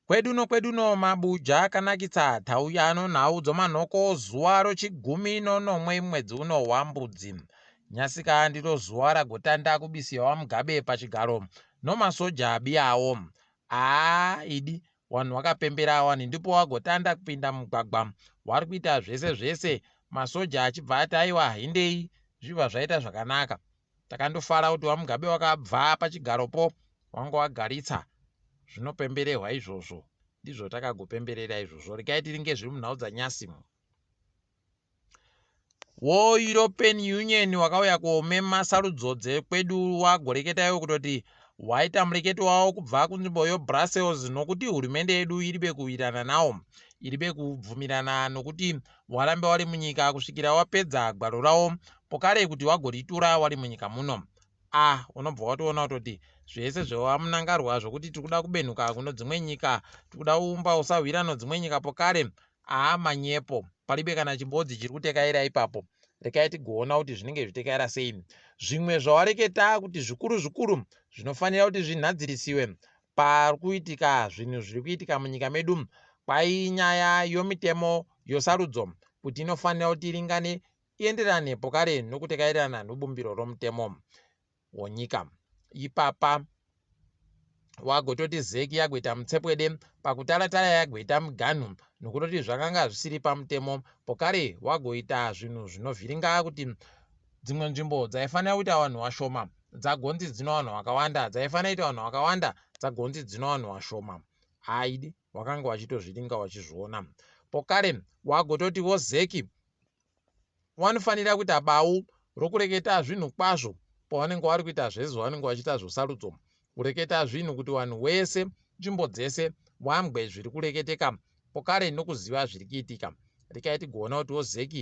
Kwedu nokwedu no mabuja akanakisa tauya nonhau dzomanhoko zuva rochigumi nonomwe mwedzi uno waMbudzi. Nyasika ndiro zuva ragotanda kubisiwa vaMugabe pachigaro nomasoja abiyawo. Haa idi wanhu wakapembera wani ndipo wagotanda kupinda mugwagwa wari kuita zvese zvese masoja achibva ati aiwa hindei zvibva zvaita zvakanaka. Takandofara kuti vaMugabe wakabva pachigaropo wanga wagaritsa zvinopembererwa izvozvo ndizvo takagopemberera izvozvo regai tiringe zviri munhau dzanyasi woEuropean Union wakauya komema sarudzo dzekwedu wagoreketa iwo kutoti waita mureketo wavo kubva kunzvimbo yoBrussels nokuti hurumende yedu iribe kuwirirana nawo iribe kubvumirana nokuti warambe wari munyika kusvikira wapedza gwaro rawo pokare kuti wagoritura wari munyika muno a unobva watoona kutoti zvese zvewamunangarwa zvokuti tiri kuda kubenhuka kuno dzimwe nyika tiri kuda kuumba usahwira nodzimwe nyika pokare aa manyepo paribe kana chimbodzi chiri kutekaira ipapo rekai tigoona kuti zvinenge zvitekaira sei zvimwe zvawareketa kuti zvikuru zvikuru zvinofanira kuti zvinhadzirisiwe pari kuitika zvinhu zviri kuitika munyika medu kwainyaya yomitemo yosarudzo kuti inofanira kuti iringane ienderane pokare nokutekairana nobumbiro romutemo wonyika ipapa wagototi ZEC yagoita mutsepwede pakutaratara yagoita muganhu nokutoti zvakanga zvisiri pamutemo pokare wagoita zvinhu zvinovhiringa kuti dzimwe nzvimbo dzaifanira kuita vanhu vashoma dzagonzi dzino vanhu vakawanda dzaifanira kuita vanhu vakawanda dzagonzi dzino vanhu vashoma aidi wakanga wachitozviringa wachizviona pokare wagototiwo ZEC wanofanira kuita bau rokureketa zvinhu kwazvo pavanenge vari kuita zvese zvavanenge vachiita zvosarudzo kureketa zvinhu kuti vanhu wese nzvimbo dzese wangwe zviri kureketeka pokare nokuziva zviri kuitika rekai tigoona kuti woZEC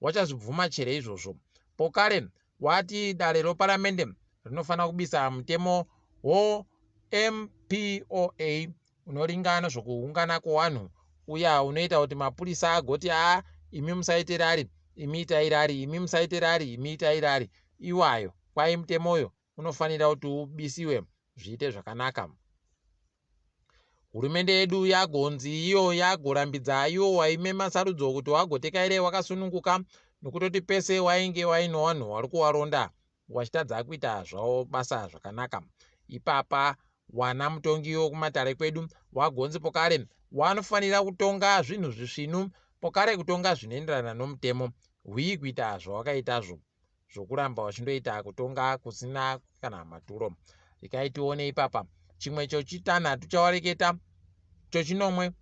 wachazvibvuma chere izvozvo pokare wati dare roparamende rinofanira kubisa mutemo woMPOA unoringana zvokuungana kwevanhu uya unoita kuti mapurisa agoti a imi musaite rally imi itai rally imi musaite rally imi itai rally iwayo kwai mutemoyo unofanira kuti ubisiwe zviite zvakanaka hurumende yedu yagonzi iyo yagorambidza iwo waimema sarudzo kuti wagotekaire wakasununguka nokutoti pese wainge waine vanhu vari kuwaronda wachitadza kuita zvavo basa zvakanaka ipapa wana mutongi wokumatare kwedu wagonzi pokare wanofanira kutonga zvinhu zvisvinu pokare kutonga zvinoenderana nomutemo hwii kuita zvawakaitazvo zvokuramba wachindoita kutonga kusina kana maturo rekai tione ipapa chimwe chochitanhatu chawareketa chochinomwe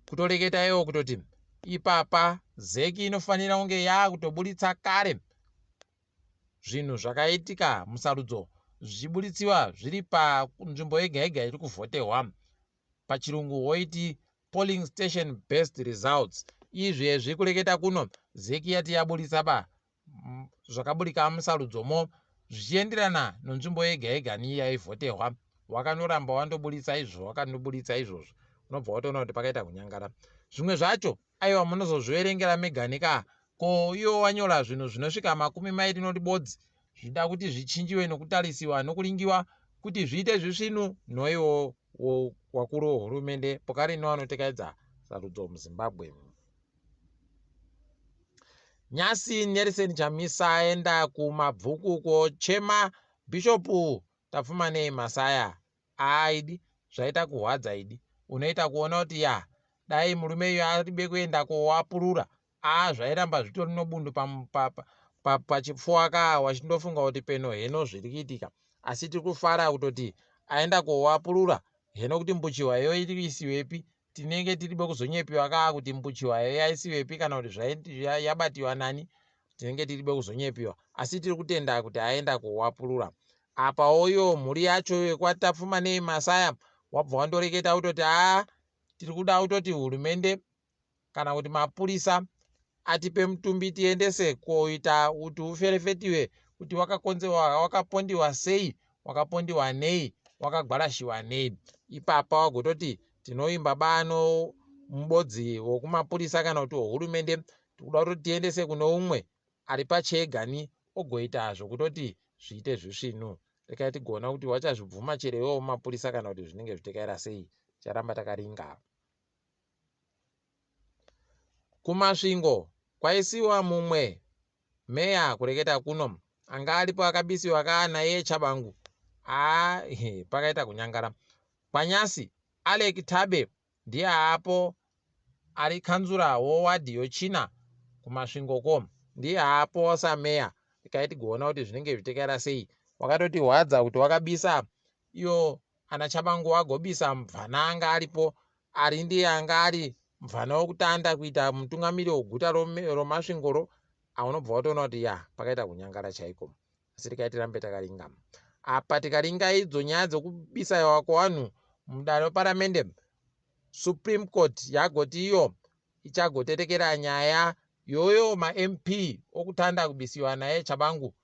kutoreketa iwo kutoti ipapa ZEC inofanira kunge yaakutoburitsa kare zvinhu zvakaitika musarudzo zvichibuditsiwa zviri panzvimbo yega yega iri kuvhotehwa pachirungu woiti polling station based results izvezvi kureketa kuno ZEC yati yaburitsa ba zvakaburika musarudzomo zvichienderana nenzvimbo yega yega nii yaivhotehwa wakanoramba wandoburitsa izvo wakandoburitsa izvozvo unobva watoona kuti pakaita kunyangara zvimwe zvacho aiwa munozozviverengera mega neka ko iwo wanyora zvinhu zvinosvika 20 nodibodzi zvida kuti zvichinjiwe nokutarisiwa nokuringiwa kuti zviite zvisvinu noiwo wakuru wehurumende pokari ino sarudzo muZimbabwe nyasi Nelson Chamisa aenda kumabvuku kochema Bhishopu Tapfumanei Masaya aidi zvaita kuhwadza idi unoita kuona kuti ya dai murume uyu aribe kuenda kowapurura a zvairamba zvitori nobundu pachipfuwa ka wachindofunga kuti peno heno zviri kuitika asi tiri kufara kutoti aenda kowapurura heno kuti mbuchiwa iyo iri kuisiwepi tinenge tiribe kuzonyepiwa kaa kuti mbuchiwa iyo yaisiwepi kana kuti yabatiwa nani tinenge tiribe kuzonyepiwa asi tiri kutenda kuti aenda kowapurura apawo iyo mhuri yacho yekwaTapfumanei Masaya wabva wandoreketa kutoti aa tiri kuda kutoti hurumende kana kuti mapurisa atipe mutumbi tiendese koita kuti uferefetiwe kuti wakakonzewa wakapondiwa sei wakapondiwa nei wakagwarashiwa nei ipapa wagototi tinoimba bano mubodzi wokumapurisa kana kuti wehurumende tikuda kuti tiendese kune umwe ari pachegani ogoita zvokutoti zviite zvisvinu rekai tigoona kuti wachazvibvuma chere iwewo mapurisa kana kuti zvinenge zvitekaira sei. Ticharamba takaringa. KuMasvingo kwaisiwa mumwe meya kureketa kuno anga aripo akabisiwa kaa naiye Tshabangu haa pakaita kunyangara. KwaNyasi Alec Tabe ndiye aapo ari kanzura wowadhi yochina kuMasvingo ko ndiye aapo sameya rekai tigoona kuti zvinenge zvichitekaira sei. Wakatoti hwadza kuti wakabisa iyo ana Tshabangu wagobisa mubvana anga aripo ari ndiye anga ari mubvana wekutanda kuita mutungamiri weguta roMasvingoro aunobva watoona kuti ya pakaita kunyangara chaiko asi rekai tirambe takaringa apa tikaringa idzo nyaya dzekubisa kwevanhu mudare reparamende Supreme Court yagoti iyo ichagotetekera nyaya yoyo maMP okutanda kubisiwa naye Tshabangu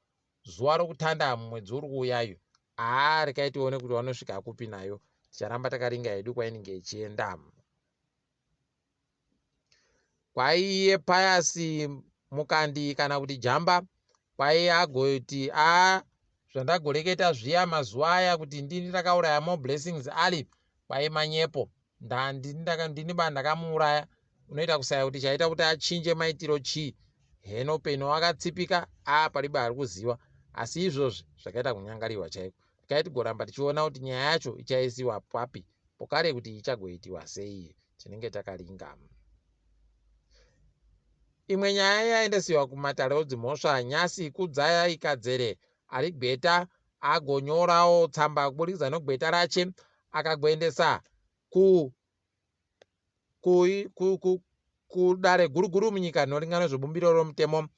zuva rokutanda mumwedzi uri kuuyayo haa rekai tione kuti vanosvika kupi nayo ticharamba takaringa hedu kwainenge ichienda kwaiye Pius Mukandi kana kuti Jamba kwaiye agoti a zvandagoreketa zviya mazuva aya kuti ndini ndakauraya More Blessings Ali kwai manyepo ndini ba ndakamuuraya unoita kusaya kuti chaita kuti achinje maitiro chii heno peno akatsipika a paribe ari kuziva asi izvozvi zvakaita kunyangariwa chaiko tikai tigoramba tichiona kuti nyaya yacho ichaisiwa papi pokare kuti ichagoitiwa sei tinenge takaringa imwe nyaya yaendesiwa kumatare odzimhosva nyasi Kudzai Kadzere ari gweta agonyorawo tsamba kuburikidza nogweta rache akagoendesa ku kudare guru guru munyika rinoringana zvebumbiro romutemo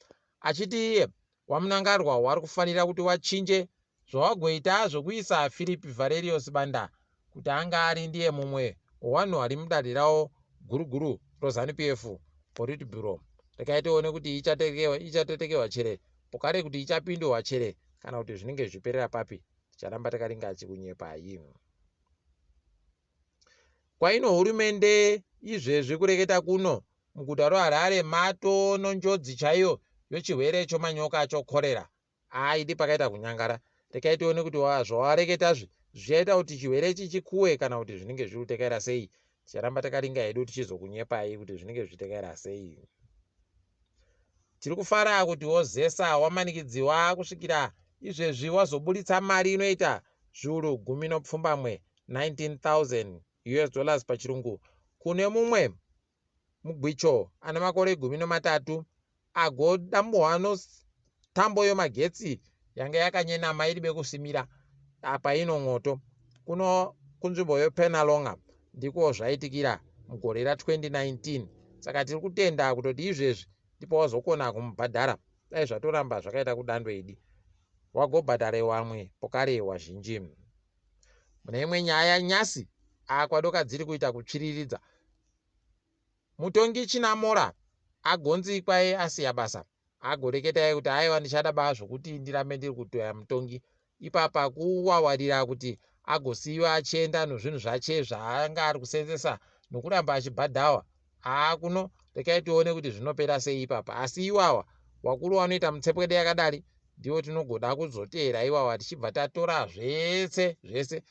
achiti iye waMnangagwa wari kufanira kuti wachinje zvawagoita zvokuisa Philip Valerio Sibanda kuti anga ari ndiye mumwe wevanhu vari mudare ravo guru guru roZanu PF Politburo. Rekai tione kuti ichatetekewa chere pokare kuti ichapindwa chere kana kuti zvinenge zvichiperera papi. Ticharamba takaringa chikunyepai. Kwaino hurumende izvezvi kureketa kuno muguta roHarare matono njodzi chaiyo yochirwere chomanyoka chokorera. Haa idi pakaita kunyangara. Rekai tione kuti zvawareketazvi zvichaita kuti chirwere ichi chikuwe kana kuti zvinenge zviri kutekaira sei. Ticharamba takaringa hedu tichizokunyepai kuti zvinenge zvichitekaira sei. Tiri kufara kuti woZESA wamanikidziwa kusvikira izvezvi wazoburitsa mari inoita zviuru 17, 19,000 US dollars pachirungu, kune mumwe mugwicho ane makore 13 agodambuhwa notambo yomagetsi yanga yakanyenama iri bekusimira apa ino mwoto kuno kunzvimbo yePenalonga ndiko zvaitikira mugore ra2019 saka tiri kutenda kutoti izvezvi ndipo wazokona kumubhadhara dai zvatoramba zvakaita kudando idi wagobhadhare wamwe pokare wazhinji mune imwe nyaya nyasi akwadoka dziri kuita kutsviriridza mutongi Chinamora agonzi kwaye asiya basa agoreketa kuti aiwa ndichada baa zvokuti ndirambe ndiri kutoya mutongi ipapa kuwawarira kuti agosiyiwa achienda nozvinhu zvache zvaanga ari kusenzesa nokuramba achibhadhawa haa kuno rekai tione kuti zvinopera sei ipapa asi iwawa wakuru wanoita mutsepwede yakadari ndiwo tinogoda kuzoteera iwawa tichibva tatora zvese zvese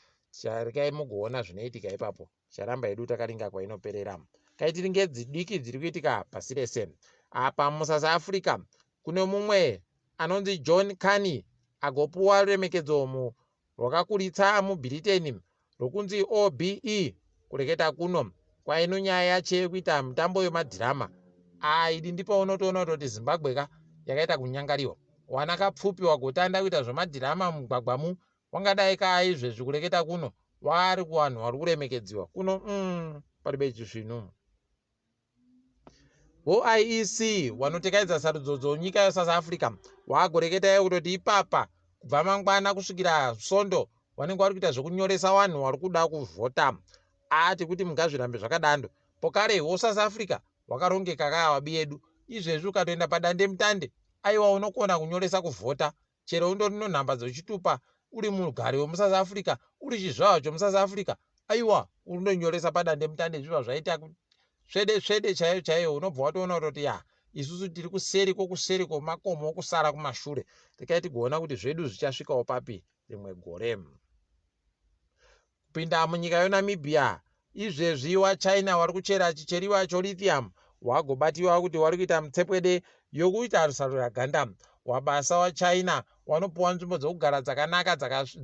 rekai mugoona zvinoitika ipapo Ticharamba hedu takaringa kwainoperera. Kaitiringe dzidiki dziri kuitika pasi rese. Apa muSouth Africa kune mumwe anonzi John Kani agopuwa ruremekedzo rwakakuritsa muBritain rwokunzi OBE kureketa kuno kwaino nyaya yache yekuita mitambo yemadhirama. Aidi ndipo unotoona kutoti Zimbabwe ka yakaita kunyangariwa. Wana kapfupi wagotanda kuita zvemadhirama mumugwagwa mu wangadai ka izvezvi kureketa kuno waari kuvanhu vari kuremekedziwa kuno paribe chisvinu voIEC wanotekaidza sarudzo dzonyika yeSouth Africa waagoreketa kutoti ipapa kubva mangwana kusvikira svondo vanenge vari kuita zvekunyoresa vanhu vari kuda kuvhota ati kuti mungazvirambe zvakadando pokare woSouth Africa wakarongeka kaawabi yedu izvezvi ukatoenda padandemutande aiwa unokona kunyoresa kuvhota chero undori nonhamba dzochitupa uri mugari wemuSouth Africa uri chizvarwa chomuSouth Africa aiwa unonyoresa padandemutande zviva zvaita svede svede chaiyo chaiyo unobva watoona kutoti ya isusu tiri kuseri kwokuseri kwomakomo okusara kumashure rekai tigoona kuti zvedu zvichasvikawo papi rimwe gore kupinda munyika yoNamibia. Izvezvi waChina wari kuchera chicheriwa cholithium wagobatiwa kuti wari kuita mutsepwede yokuita rusaruraganda. Wabasa waChina wanopuwa nzvimbo dzokugara dzakanaka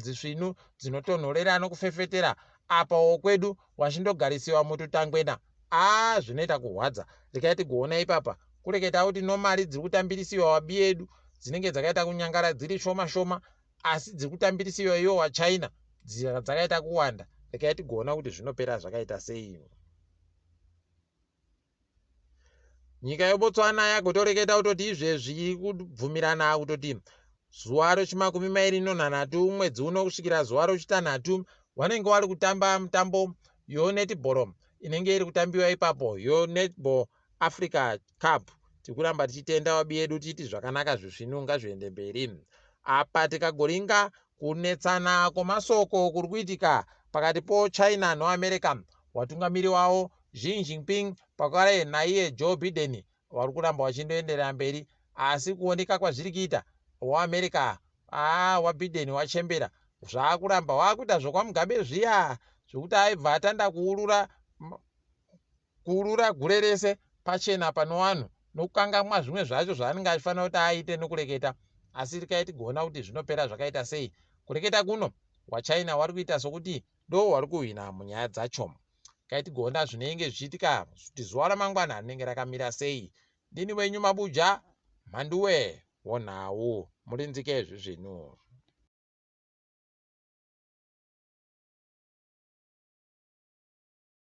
dzisvinu dzinotonhorera nokufefetera apa wokwedu wachindogarisiwa mututangwena. Aa zvinoita kuhwadza. Rekai tigoona ipapa. Kureketa kuti nomari dziri kutambirisiwa wabiyedu dzinenge dzakaita kunyangara dziri shoma shoma asi dziri kutambirisiwa iwo waChina dzakaita kuwanda. Rekai tigoona kuti zvinopera zvakaita sei. Nyika yeBotswana yagotoreketa kutoti izvezvi iri kubvumirana kutoti zuva rechimakumi mairi nonhanhatu mwedzi uno kusvikira zuva rechitanhatu vanenge vari kutamba mutambo yonetball inenge iri kutambiwa ipapo yonetball Africa Cup. Tiri kuramba tichitenda vabi yedu tichiti zvakanaka zvisvinu ngazviende mberi. Apa tikagoringa kunetsana kwemasoko kuri kuitika pakati poChina noAmerica watungamiri wavo Xi Jinping pakare naiye Joe Biden vari kuramba vachindoenderera mberi asi kuoneka kwazviri kuita waAmerica aa waBiden wachembera zvaakuramba waakuita zvokwaMugabe zviya zvekuti aibva atanda kuurura kuurura gure rese pachena pano vanhu nokukangamwa zvimwe zvacho zvaanenge achifanira kuti aite nokureketa asi rikai tigoona kuti zvinopera zvakaita sei kureketa kuno wachina wari kuita sokuti ndo wari kuhwina munyaya dzacho Kai tigoona zvinenge zvichiitika kuti zuva ramangwana rinenge rakamira sei. Ndini wenyu Mabuja Mhanduwe wonhau. Murinzike zvisvinu.